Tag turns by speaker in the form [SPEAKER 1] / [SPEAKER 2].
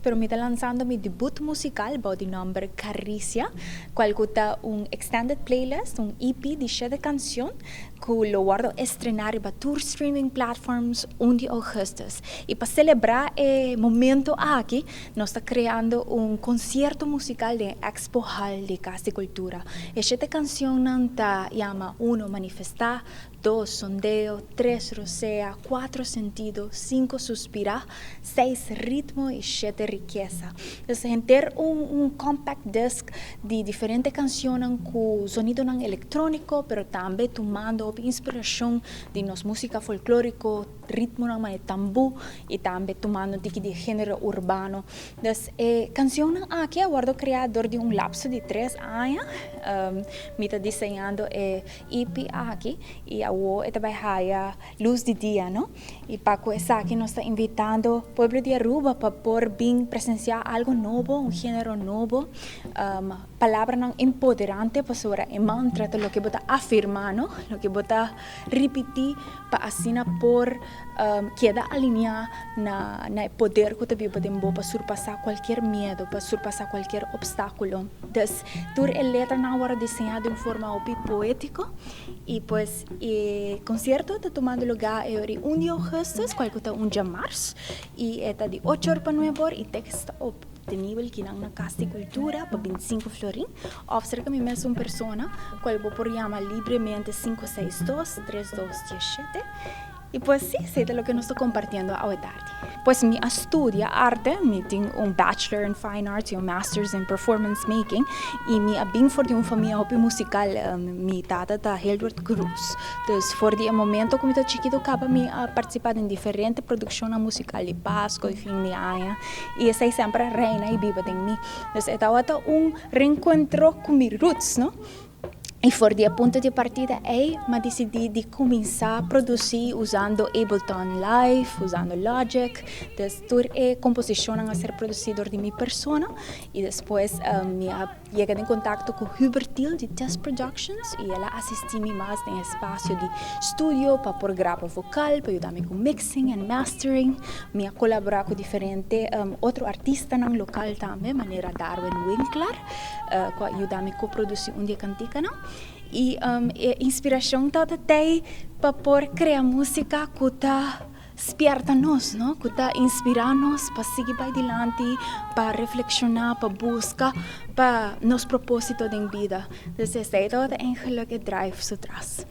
[SPEAKER 1] Pero mi ta lansando mi debut musical bou di nomber Caricia, cual cu ta un extended playlist, un EP di shete cancion cu lo wordo estrena riba tur streaming platforms 1 di augustus. Y pa celebra e momento aki, nos ta creando un concierto musical den Expo Hall di Cas di Cultura. E shete cancionnan ta yama uno Manifesta, dos Sondeo, tres Rosea, cuatro Sentido, cinco Suspira, seis Ritmo y shete Rikesa. Dus henter un compact disc di diferente cancionnan cu sonidonan electronico, pero tambe tumando hopi inspiracion di nos musica folklorico, ritmonan manera tambu y tambe tumando un tiki di genero urbano. Dus e cancionnan aki a wordo crea door di un lapso di 3 aña. Mi ta diseñando e EP aki y awo e ta bay haya luz di dia, no? Y pa cu esaki nos ta invitando pueblo di Aruba pa por bin presencia algo nobo, un genero nobo, palabranan empoderante, pasobra e mantra ta loke bo ta afirma, no? Loke bo ta ripiti pa asina por keda alinea na e poder cu ta biba den bo pa surpasa cualkier miedo, pa surpasa cualkier obstaculo. Dus tur e letranan a wordo diseña di un forma hopi poetico y pues e concierto ta tumando lugar e ora di 1 di augustus, cual cu ta un djamars, y e ta di ocho or pa nuebe or y tickets ta obtenibel kinan na Cas di Cultura pa 25 florin of cerca mi mesun persona cual bo por yama libremente 562 3217. Y pues si, esey ta loke nos ta compartiendo awe tardi. Pues mi a studia arte, mi tin un Bachelor in Fine Arts y un Masters in Performance Making y mi a bin for di un famia hopi musical, mi tata ta Hildward Cruz. Dus for di e momento cu mi ta chikito caba mi a participa den diferente produccionnan musical di Pasco y fin di aña y esey semper a reina y biba den mi. Dus e tawata un reencuentro cu mi roots, no? Y for di e punto di partida ey, m'a dicidi di cuminsa produci usando Ableton Live, usando Logic. Dus tur e composicionnan a ser produci door di mi persona. Y despues mi a yega den contacto cu Hubert Thiel di Test Productions y el a asisti mi mas den espacio di studio pa por graba vocal, pa yuda mi cu mixing and mastering. Mi a colabora cu diferente otro artistanan local tambe, manera Darwin Winkler, cu a yuda mi co-produci un di e canticanan. Y e inspiracion tabata tey pa por crea musica cu ta spierta nos, no? Cu ta inspira nos pa sigui bay dilanti, pa reflexiona, pa busca pa nos proposito den bida. Dus esey tabata eigenlijk e drive su tras.